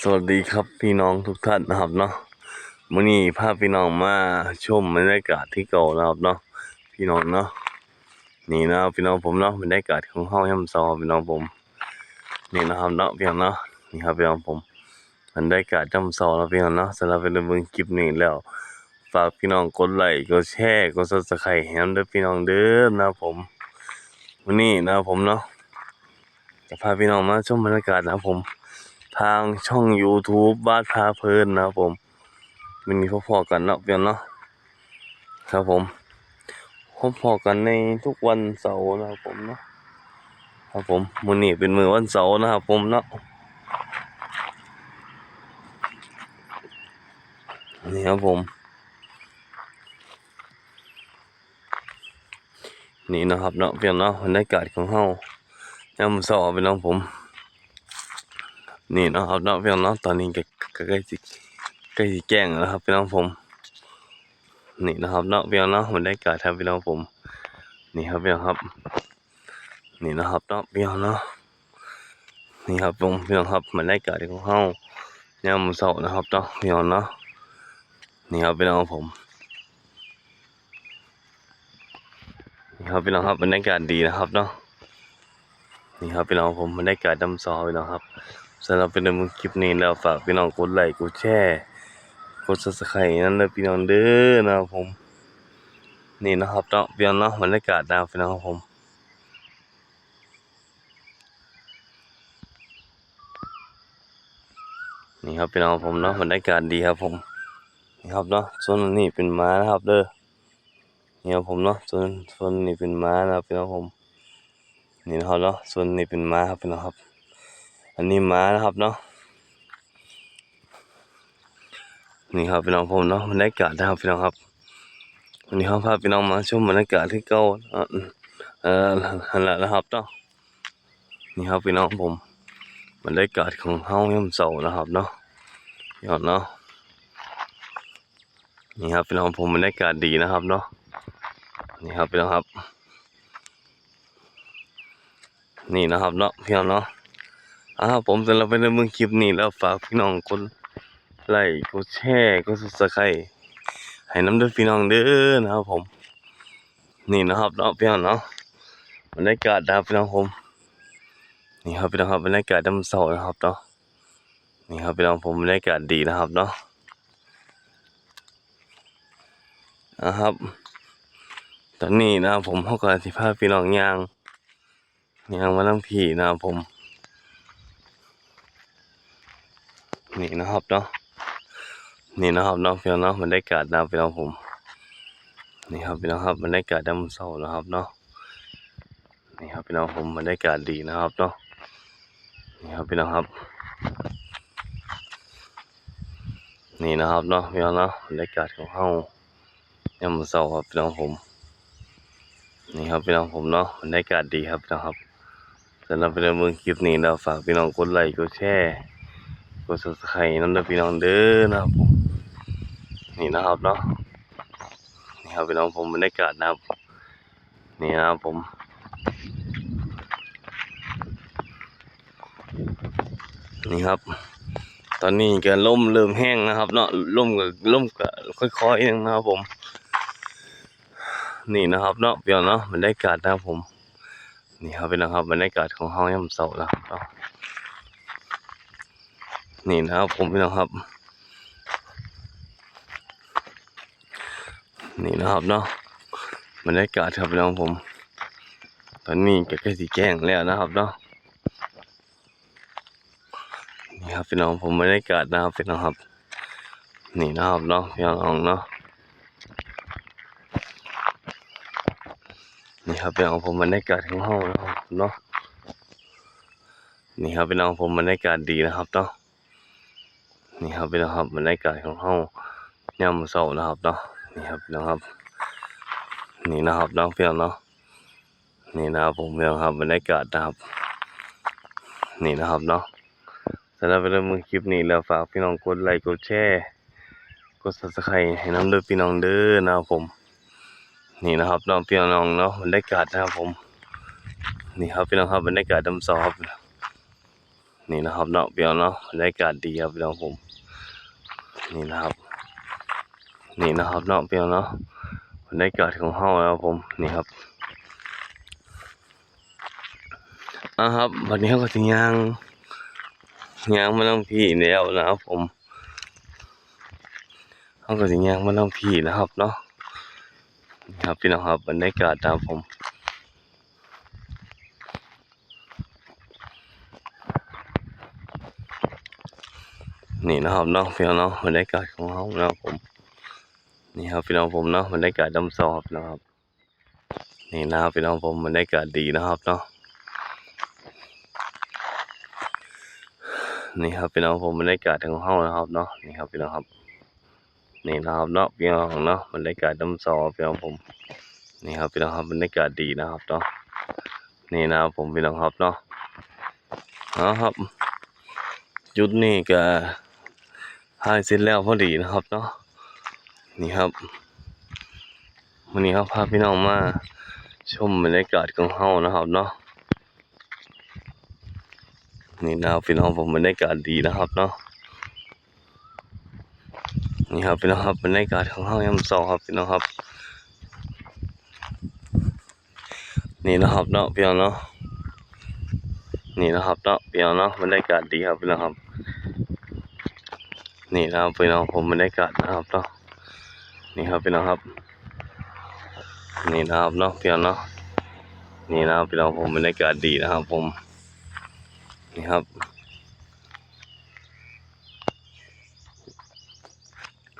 สวัสดีครับพี่น้องทุกท่านนะครับเนาะ มื้อนี้พาพี่น้องมาชมบรรยากาศที่เก่านะครับเนาะ พี่น้องเนาะ นี่นะครับพี่น้องผมเนาะ บรรยากาศของเฮายามเช้าครับพี่น้องผม นี่นะครับเนาะพี่น้องเนาะ นี่ครับพี่น้องผม บรรยากาศยามเช้าเนาะพี่น้องเนาะ สำหรับเพิ่นเบิ่งคลิปนี้แล้ว ฝากพี่น้องกดไลก์ กดแชร์ กด Subscribe ให้นำเด้อพี่น้องเด้อนะครับผม มื้อนี้นะครับผมเนาะ จะพาพี่น้องมาชมบรรยากาศนะครับผม ทางช่อง YouTube บ้านพาเพลินนะครับผม มื้อนี้พบพ้อกันเนาะพี่น้องเนาะ ครับผม พบพ้อกันในทุกวันเสาร์นะครับผมเนาะ ครับผม มื้อนี้เป็นมื้อวันเสาร์นะครับผมเนาะ นี่ครับผม นี่นะครับเนาะพี่น้องเนาะ บรรยากาศของเฮายามเช้าพี่น้องผม นี่นะครับเนาะพี่น้องเนาะ ตอนนี้ก็ ก็ใกล้สิ ใกล้สิแจ้งแล้วครับพี่น้องผม นี่นะครับเนาะพี่น้องเนาะ บรรยากาศครับพี่น้องผม นี่ครับพี่น้องครับ นี่นะครับเนาะพี่น้องเนาะ นี่ครับผมพี่น้องครับ บรรยากาศของเฮายามเช้านะครับเนาะพี่น้องเนาะ นี่ครับพี่น้องผม นี่ครับพี่น้องครับ บรรยากาศดีนะครับเนาะ นี่ครับพี่น้องผม บรรยากาศยามเช้าพี่น้องครับ สำหรับเพิ่นเบิ่งคลิปนี้แล้วฝากพี่น้องกดไลก์ กดแชร์ กด Subscribe นำเด้อพี่น้องเด้อนะครับผม นี่นะครับเนาะพี่น้องเนาะ บรรยากาศนะครับพี่น้องครับผม นี่ครับพี่น้องผมเนาะ บรรยากาศดีครับผม นี่ครับเนาะ โซนนี้เป็นหมานะครับเด้อ นี่ครับผมเนาะ โซน โซนนี้เป็นหมานะครับพี่น้องผม นี่นะครับเนาะ โซนนี้เป็นหมาครับพี่น้องครับ อันนี้หมานะครับเนาะ นี่ครับพี่น้องผมเนาะ บรรยากาศนะครับพี่น้องครับ วันนี้เฮาพาพี่น้องมาชมบรรยากาศคือเก่า เอ่อ เอ่อ หั่นล่ะนะครับเนาะ นี่ครับพี่น้องผม บรรยากาศของเฮายามเช้านะครับเนาะ พี่น้องเนาะ นี่ครับพี่น้องผม บรรยากาศดีนะครับเนาะ นี่ครับพี่น้องครับ นี่นะครับเนาะพี่น้องเนาะ อ่า ผมสำหรับเพิ่นเบิ่งคลิปนี้แล้วฝากพี่น้องกดไลก์ กดแชร์ กด Subscribe ให้นำเด้อพี่น้องเด้อนะครับผม นี่นะครับเนาะพี่น้องเนาะ บรรยากาศนะครับพี่น้องผม นี่ครับพี่น้องครับ บรรยากาศยามเช้านะครับเนาะ นี่ครับพี่น้องผม บรรยากาศดีนะครับเนาะ นะครับ ตอนนี้นะครับผม เฮาก็สิพาพี่น้องย่าง ย่างมาทางพี้นะครับผม นี่นะครับเนาะ นี่นะครับเนาะพี่น้องเนาะ บรรยากาศนะครับพี่น้องผม นี่ครับพี่น้องครับ บรรยากาศยามเช้านะครับเนาะ นี่ครับพี่น้องผม บรรยากาศดีนะครับเนาะ นี่ครับพี่น้องครับ นี่นะครับเนาะพี่น้องเนาะ บรรยากาศของเฮายามเช้าครับพี่น้องผม นี่ครับพี่น้องผมเนาะ บรรยากาศดีครับพี่น้องครับ สำหรับพี่น้องเบิ่งคลิปนี้แล้วฝากพี่น้องกดไลก์ กดแชร์ กด Subscribe นำเด้อพี่น้องเด้อนะครับผม นี่นะครับเนาะ นี่ครับพี่น้องผม บรรยากาศนะครับ นี่นะครับผม นี่ครับ ตอนนี้ก็ลมเริ่มแฮงนะครับเนาะ ลมก็ ลมก็ค่อยๆหนึ่งนะครับผม นี่นะครับเนาะพี่น้องเนาะ บรรยากาศนะครับผม นี่ครับพี่น้องครับ บรรยากาศของเฮายามเช้านะครับเนาะ นี่นะครับผมพี่น้องครับ นี่นะครับเนาะ บรรยากาศครับพี่น้องผม ตอนนี้ก็ใกล้สิแจ้งแล้วนะครับเนาะ นี่ครับพี่น้องผม บรรยากาศนะครับพี่น้องครับ นี่นะครับเนาะพี่น้องเนาะ นี่ครับพี่น้องผม บรรยากาศของเฮานะครับเนาะ นี่ครับพี่น้องผม บรรยากาศดีนะครับเนาะ นี่ครับพี่น้องครับ บรรยากาศของเฮายามมื้อเช้านะครับเนาะ นี่ครับพี่น้องครับ นี่นะครับเนาะพี่น้องเนาะ นี่นะครับผมพี่น้องครับ บรรยากาศนะครับ นี่นะครับเนาะ สำหรับเพิ่นเบิ่งคลิปนี้แล้วฝากพี่น้องกดไลก์ กดแชร์ กด Subscribe ให้นำเด้อพี่น้องเด้อนะครับผม นี่นะครับเนาะพี่น้องเนาะ บรรยากาศนะครับผม นี่ครับพี่น้องครับ บรรยากาศยามเช้าครับ ນີ້ນະຄັບເນາະ ພີ່ນ້ອງເນາະ ບັນຍາກາດດີຄັບ ພີ່ນ້ອງຜົມ. ນີ້ນະຄັບ ນີ້ນະຄັບເນາະ ພີ່ນ້ອງເນາະ ບັນຍາກາດຂອງເຮົານະຄັບຜົມ. ນີ້ຄັບ ອາ ຄັບ ບັດນີ້ເຮົາກໍຊິຍ່າງ ຍ່າງມານຳພີ້ແລ້ວນະຄັບຜົມ. ເຮົາກໍຊິຍ່າງມານຳພີ້ນະຄັບເນາະ. ນີ້ຄັບ ພີ່ນ້ອງຄັບ ບັນຍາກາດນະຄັບຜົມ. ນີ້ນະຄັບເນາະ ພີ່ນ້ອງເນາະ ບັນຍາກາດຂອງເຮົານະຄັບຜົມ. ນີ້ຄັບ ພີ່ນ້ອງຜົມເນາະ ບັນຍາກາດຍາມເຊົ້າຄັບ ພີ່ນ້ອງຄັບ. ນີ້ນະຄັບ ພີ່ນ້ອງຜົມ ບັນຍາກາດດີນະຄັບເນາະ. ນີ້ຄັບ ພີ່ນ້ອງຜົມ ບັນຍາກາດຂອງເຮົານະຄັບເນາະ. ນີ້ຄັບ ພີ່ນ້ອງຄັບ ນີ້ນະຄັບເນາະ ພີ່ນ້ອງເນາະ ບັນຍາກາດຍາມເຊົ້າ ພີ່ນ້ອງຜົມ. ນີ້ຄັບ ພີ່ນ້ອງຄັບ ບັນຍາກາດດີນະຄັບເນາະ. ນີ້ນະຄັບຜົມ ພີ່ນ້ອງຄັບເນາະ. ເອົາຄັບ ຈຸດນີ້ກະຖ່າຍເສັດແລ້ວພໍດີນະຄັບເນາະ. ນີ້ຄັບ ມື້ນີ້ເຮົາພາພີ່ນ້ອງມາຊົມບັນຍາກາດຂອງເຮົານະຄັບເນາະ. ນີ້ນະຄັບ ພີ່ນ້ອງຜົມ ບັນຍາກາດດີນະຄັບເນາະ. ນີ້ຄັບ ພີ່ນ້ອງຄັບ ບັນຍາກາດຂອງເຮົາຍາມເຊົ້າຄັບ ພີ່ນ້ອງຄັບ. ນີ້ນະຄັບເນາະ ພີ່ນ້ອງເນາະ ນີ້ນະຄັບເນາະ ພີ່ນ້ອງເນາະ ບັນຍາກາດດີຄັບ ພີ່ນ້ອງຄັບ. ນີ້ນະຄັບ ພີ່ນ້ອງຜົມ ບັນຍາກາດນະຄັບເນາະ. ນີ້ຄັບ ພີ່ນ້ອງຄັບ ນີ້ນະຄັບເນາະ ພີ່ນ້ອງເນາະ ນີ້ນະຄັບ ພີ່ນ້ອງຜົມ ບັນຍາກາດດີນະຄັບຜົມ. ນີ້ຄັບ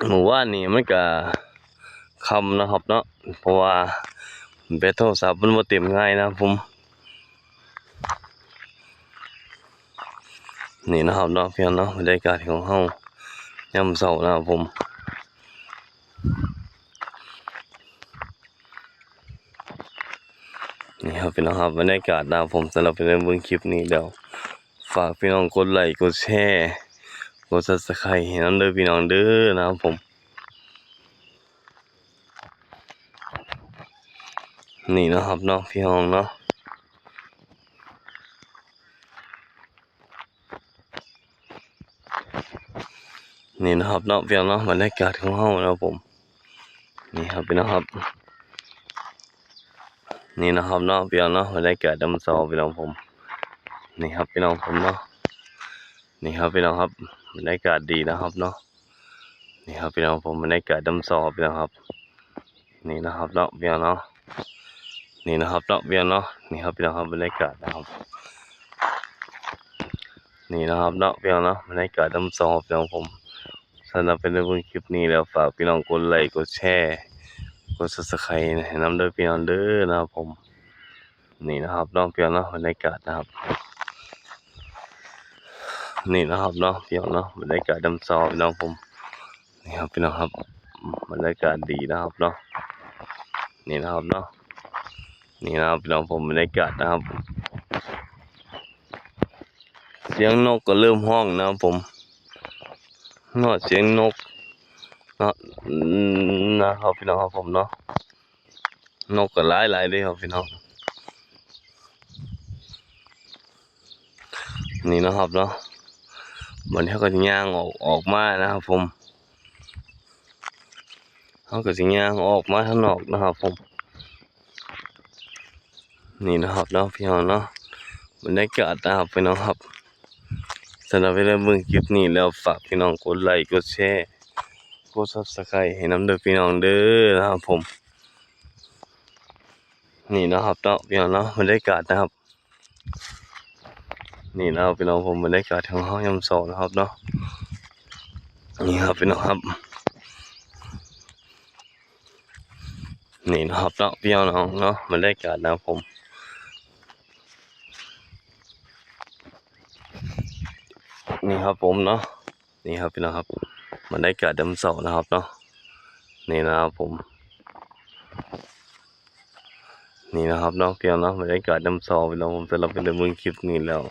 ມື້ວານນີ້ມັນກະຄ່ຳນະຄັບເນາະ ເພາະວ່າແບັດໂທລະສັບມັນບໍ່ເຕັມງ່າຍນະຜົມ. ນີ້ນະຄັບເນາະ ພີ່ນ້ອງເນາະ ບັນຍາກາດຂອງເຮົາຍາມເຊົ້ານະຄັບຜົມ. ນີ້ຄັບ ພີ່ນ້ອງຄັບ ບັນຍາກາດນະຄັບຜົມ. ສຳລັບເພິ່ນເບິ່ງຄລິບນີ້ແລ້ວ ຝາກພີ່ນ້ອງກົດໄລ ກົດແຊ ກົດ Subscribe ໃຫ້ນຳເດີ ພີ່ນ້ອງເດີ ນະຄັບຜົມ. ນີ້ນະຄັບເນາະ ພີ່ນ້ອງເນາະ. ນີ້ນະຄັບເນາະ ພີ່ນ້ອງເນາະ ບັນຍາກາດຂອງເຮົານະຄັບຜົມ. ນີ້ຄັບ ພີ່ນ້ອງຄັບ ນີ້ນະຄັບເນາະ ພີ່ນ້ອງເນາະ ບັນຍາກາດຍາມເຊົ້າ ພີ່ນ້ອງຜົມ. ນີ້ຄັບ ພີ່ນ້ອງຜົມເນາະ ນີ້ຄັບ ພີ່ນ້ອງຄັບ ບັນຍາກາດດີນະຄັບເນາະ. ນີ້ຄັບ ພີ່ນ້ອງຜົມ ບັນຍາກາດຍາມເຊົ້າ ພີ່ນ້ອງຄັບ. ນີ້ນະຄັບເນາະ ພີ່ນ້ອງເນາະ ນີ້ນະຄັບເນາະ ພີ່ນ້ອງເນາະ. ນີ້ຄັບ ພີ່ນ້ອງຄັບ ບັນຍາກາດນະຄັບ ນີ້ນະຄັບເນາະ ພີ່ນ້ອງເນາະ ບັນຍາກາດຍາມເຊົ້າ ພີ່ນ້ອງຜົມ. ສຳລັບເພິ່ນເບິ່ງຄລິບນີ້ແລ້ວ ຝາກພີ່ນ້ອງກົດໄລ ກົດແຊ ກົດ Subscribe ໃຫ້ນຳເດີ ພີ່ນ້ອງເດີ ນະຄັບຜົມ. ນີ້ນະຄັບເນາະ ພີ່ນ້ອງເນາະ ບັນຍາກາດນະຄັບ ນີ້ນະຄັບເນາະ ພີ່ນ້ອງເນາະ ບັນຍາກາດຍາມເຊົ້າ ພີ່ນ້ອງຜົມ. ນີ້ຄັບ ພີ່ນ້ອງຄັບ ບັນຍາກາດດີນະຄັບເນາະ. ນີ້ນະຄັບເນາະ ນີ້ນະຄັບ ພີ່ນ້ອງຜົມ ບັນຍາກາດນະຄັບ ສຽງນົກກໍເລີ່ມຮ້ອງນະຄັບຜົມເນາະ ສຽງນົກເນາະ ນະຄັບ ພີ່ນ້ອງຄັບຜົມເນາະ. ນົກກໍຫຼາຍໆເດ້ຄັບ ພີ່ນ້ອງ. ນີ້ນະຄັບເນາະ ບັດນີ້ເຮົາກໍຊິຍ່າງອອກ ອອກມານະຄັບຜົມ ເຮົາກໍຊິຍ່າງອອກມາທາງນອກນະຄັບຜົມ. ນີ້ນະຄັບເນາະ ພີ່ນ້ອງເນາະ ບັນຍາກາດນະຄັບ ພີ່ນ້ອງຄັບ. ສຳລັບເວລາເບິ່ງຄລິບນີ້ແລ້ວ ຝາກພີ່ນ້ອງກົດໄລ ກົດແຊ ກົດ Subscribe ໃຫ້ນຳເດີ ພີ່ນ້ອງເດີ ນະຄັບຜົມ. ນີ້ນະຄັບເນາະ ພີ່ນ້ອງເນາະ ບັນຍາກາດນະຄັບ ນີ້ນະຄັບ ພີ່ນ້ອງຜົມ ບັນຍາກາດຂອງເຮົາຍາມເຊົ້ານະຄັບເນາະ. ນີ້ຄັບ ພີ່ນ້ອງຄັບ ນີ້ນະຄັບເນາະ ພີ່ນ້ອງເນາະ ບັນຍາກາດນະຄັບຜົມ. ນີ້ຄັບຜົມເນາະ ນີ້ຄັບ ພີ່ນ້ອງຄັບ ບັນຍາກາດຍາມເຊົ້ານະຄັບເນາະ. ນີ້ນະຄັບຜົມ ນີ້ນະຄັບເນາະ ພີ່ນ້ອງເນາະ ບັນຍາກາດຍາມເຊົ້າ ພີ່ນ້ອງຜົມ. ສຳລັບເພິ່ນເບິ່ງຄລິບນີ້ແລ້ວ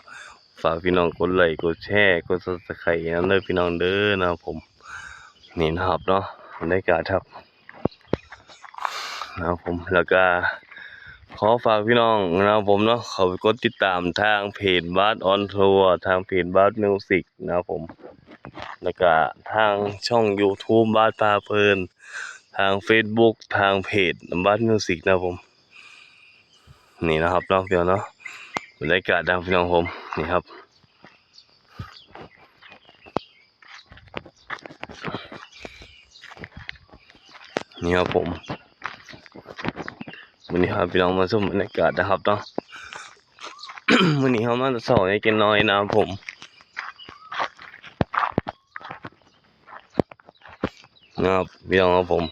ຝາກພີ່ນ້ອງກົດໄລ ກົດແຊ ກົດ Subscribe ໃຫ້ນຳເດີ ພີ່ນ້ອງເດີ ນະຄັບຜົມ. ນີ້ນະຄັບເນາະ ບັນຍາກາດຄັບ ນະຄັບຜົມ ແລ້ວກະ ຂໍຝາກພີ່ນ້ອງນະຄັບຜົມເນາະ ເຂົ້າໄປກົດຕິດຕາມທາງເພຈບາດອອນທົວ ທາງເພຈບາດມິວສິກນະຄັບຜົມ ແລ້ວກະທາງຊ່ອງຢູທູບບາດພາເພີນ ທາງເຟສບຸກ ທາງເພຈບາດມິວສິກນະຄັບຜົມ. ນີ້ນະຄັບເນາະ ພີ່ນ້ອງເນາະ ບັນຍາກາດນະຄັບພີ່ນ້ອງຜົມ ນີ້ຄັບ ນີ້ຄັບຜົມ ມື້ນີ້ພາພີ່ນ້ອງມາຊົມບັນຍາກາດນະຄັບເນາະ ມື້ນີ້ເຮົາມາແຕ່ເຊົ້າໃນເກນນ້ອຍນະຄັບຜົມ ນະຄັບ ພີ່ນ້ອງຄັບຜົມ.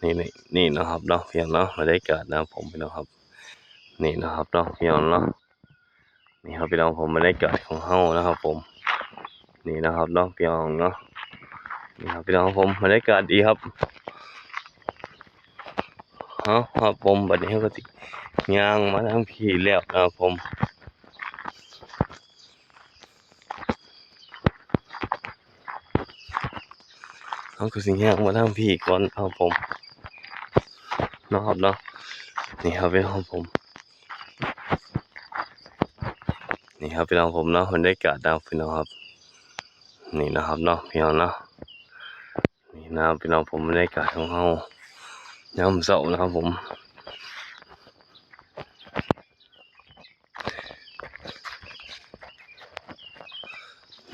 ນີ້ ນີ້ ນີ້ນະຄັບເນາະ ພີ່ນ້ອງເນາະ ບັນຍາກາດນະຄັບຜົມ ພີ່ນ້ອງຄັບ ນີ້ນະຄັບເນາະ ພີ່ນ້ອງເນາະ ນີ້ຄັບ ພີ່ນ້ອງຜົມ ບັນຍາກາດຂອງເຮົານະຄັບຜົມ ນີ້ນະຄັບເນາະ ພີ່ນ້ອງເນາະ ນີ້ຄັບ ພີ່ນ້ອງຜົມ ບັນຍາກາດດີຄັບ ເຮົາ ຄັບຜົມ ບັດນີ້ເຮົາກໍຊິຍ່າງມາທາງພີ້ແລ້ວນະຄັບຜົມ. ເຮົາກໍຊິຍ່າງມາທາງພີ້ກ່ອນເນາະຄັບຜົມ ເນາະຄັບເນາະ ນີ້ຄັບ ພີ່ນ້ອງຜົມ ນີ້ຄັບ ພີ່ນ້ອງຜົມເນາະ ບັນຍາກາດນະຄັບ ພີ່ນ້ອງຄັບ ນີ້ນະຄັບເນາະ ພີ່ນ້ອງເນາະ ນີ້ນະຄັບ ພີ່ນ້ອງຜົມ ບັນຍາກາດຂອງເຮົາຍາມເຊົ້ານະຄັບຜົມ.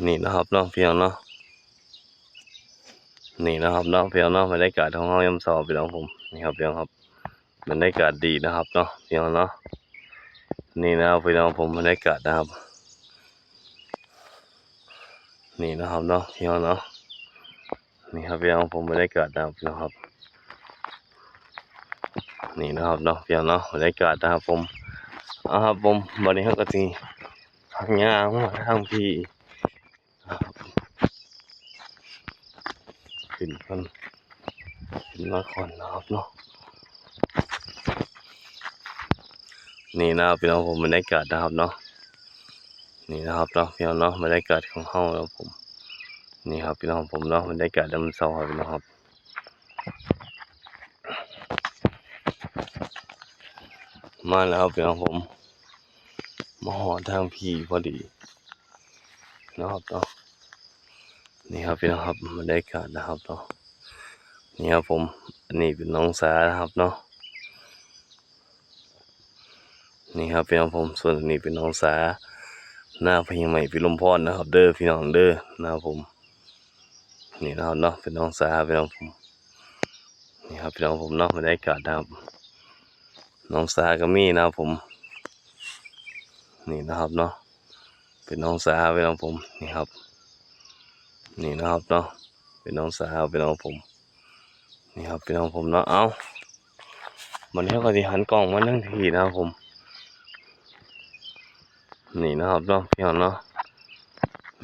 ນີ້ນະຄັບເນາະ ພີ່ນ້ອງເນາະ ນີ້ນະຄັບເນາະ ພີ່ນ້ອງເນາະ ບັນຍາກາດຂອງເຮົາຍາມເຊົ້າ ພີ່ນ້ອງຜົມ ນີ້ຄັບ ພີ່ນ້ອງຄັບ ບັນຍາກາດດີນະຄັບເນາະ ພີ່ນ້ອງເນາະ ນີ້ນະຄັບ ພີ່ນ້ອງຜົມ ບັນຍາກາດນະຄັບ ນີ້ນະຄັບເນາະ ພີ່ນ້ອງເນາະ ນີ້ຄັບ ພີ່ນ້ອງຜົມ ບັນຍາກາດນະຄັບ ພີ່ນ້ອງຄັບ ນີ້ນະຄັບເນາະ ພີ່ນ້ອງເນາະ ບັນຍາກາດນະຄັບຜົມ ເອົາຄັບຜົມ ບັດນີ້ເຮົາກໍຊິຍ່າງມາທາງພີ້ ຂຶ້ນກ່ອນ ຂຶ້ນມາກ່ອນນະຄັບເນາະ ນີ້ນະຄັບ ພີ່ນ້ອງຜົມ ບັນຍາກາດນະຄັບເນາະ ນີ້ນະຄັບເນາະ ພີ່ນ້ອງເນາະ ບັນຍາກາດຂອງເຮົານະຄັບຜົມ ນີ້ຄັບ ພີ່ນ້ອງຜົມເນາະ ບັນຍາກາດຍາມເຊົ້າຄັບ ພີ່ນ້ອງຄັບ ມາແລ້ວຄັບ ພີ່ນ້ອງຜົມ ມາຮອດທາງພີ້ພໍດີນະຄັບເນາະ ນີ້ຄັບ ພີ່ນ້ອງຄັບ ບັນຍາກາດນະຄັບເນາະ ນີ້ຄັບຜົມ ອັນນີ້ເປັນໜອງສານະຄັບເນາະ ນີ້ຄັບ ພີ່ນ້ອງຜົມ ສ່ວນອັນນີ້ເປັນໜອງສາ ນາພະຍາໄມ້ພິລົມພອນນະຄັບເດີ ພີ່ນ້ອງເດີ ນະຄັບຜົມ ນີ້ນະຄັບເນາະ ເປັນໜອງສາ ພີ່ນ້ອງຜົມ ນີ້ຄັບ ພີ່ນ້ອງຜົມເນາະ ບັນຍາກາດນະຄັບ ໜອງສາກໍມີນະຄັບຜົມ ນີ້ນະຄັບເນາະ ເປັນໜອງສາ ພີ່ນ້ອງຜົມ ນີ້ຄັບ ນີ້ນະຄັບເນາະ ເປັນໜອງສາ ພີ່ນ້ອງຜົມ ນີ້ຄັບ ພີ່ນ້ອງຜົມເນາະ ເອົ້າ ບັດນີ້ເຮົາກໍຊິຫັນກ້ອງມາທາງພີ້ນະຄັບຜົມ ນີ້ນະຄັບເນາະ ພີ່ນ້ອງເນາະ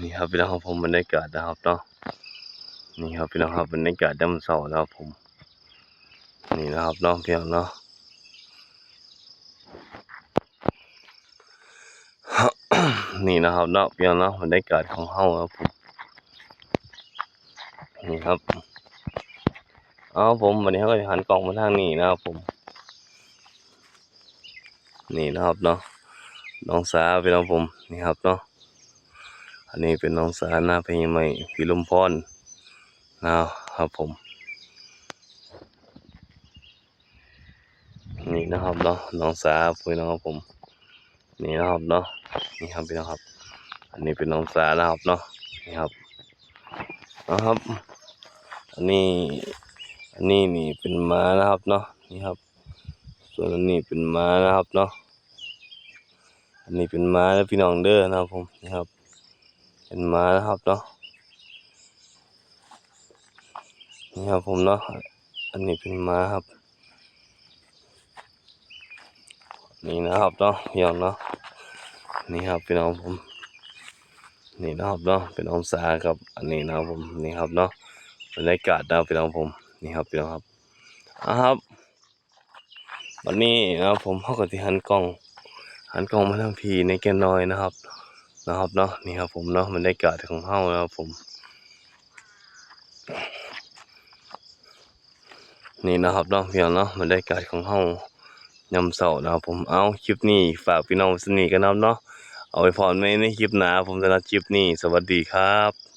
ນີ້ຄັບ ພີ່ນ້ອງຄັບຜົມ ບັນຍາກາດນະຄັບເນາະ ນີ້ຄັບ ພີ່ນ້ອງຄັບ ບັນຍາກາດຍາມເຊົ້ານະຄັບຜົມ ນີ້ນະຄັບເນາະ ພີ່ນ້ອງເນາະ ນີ້ນະຄັບເນາະ ພີ່ນ້ອງເນາະ ບັນຍາກາດຂອງເຮົານະຄັບຜົມ ນີ້ຄັບ ເອົາ ຜົມ ບັດນີ້ເຮົາກໍຊິຫັນກ້ອງມາທາງນີ້ນະຄັບຜົມ ນີ້ນະຄັບເນາະ ໜອງສາ ພີ່ນ້ອງຜົມ ນີ້ຄັບເນາະ ອັນນີ້ເປັນໜອງສານາພະຍາໄມ້ພິລົມພອນນະຄັບຜົມ ນີ້ນະຄັບເນາະ ໜອງສາ ພີ່ນ້ອງຄັບຜົມ ນີ້ນະຄັບເນາະ ນີ້ຄັບ ພີ່ນ້ອງຄັບ ອັນນີ້ເປັນໜອງສານະຄັບເນາະ ນີ້ຄັບ ເອົາຄັບ ອັນນີ້ ອັນນີ້ນີ້ເປັນໝານະຄັບເນາະ ນີ້ຄັບ ສ່ວນອັນນີ້ເປັນໝານະຄັບເນາະ ອັນນີ້ເປັນໝາເດີພີ່ນ້ອງເດີນະຄັບຜົມ ນີ້ຄັບ ເປັນໝານະຄັບເນາະ ນີ້ຄັບຜົມເນາະ ອັນນີ້ເປັນໝາຄັບ ນີ້ນະຄັບເນາະ ພີ່ນ້ອງເນາະ ນີ້ຄັບ ພີ່ນ້ອງຜົມ ນີ້ນະຄັບເນາະ ເປັນອົງສາກັບອັນນີ້ນະຄັບຜົມ ນີ້ຄັບເນາະ ບັນຍາກາດນະຄັບ ພີ່ນ້ອງຜົມ ນີ້ຄັບ ພີ່ນ້ອງຄັບ ເອົາຄັບ ບັດນີ້ນະຄັບຜົມ ເຮົາກໍຊິຫັນກ້ອງ ຫັນກ້ອງມາທາງພີ້ແດ່ຈັກໜ້ອຍນະຄັບ ນະຄັບເນາະ ນີ້ຄັບຜົມເນາະ ບັນຍາກາດຂອງເຮົານະຄັບຜົມ. ນີ້เนาะครับเนาะพี่น้องเนาะ บรรยากาศของเฮายามเช้านะครับผม เอา คลิปนี้ฝากพี่น้องไว้ส่ำนี้ก่อนนะครับเนาะ เอาไว้พ้อกันใหม่ในคลิปหน้าครับผม สำหรับคลิปนี้ สวัสดีครับ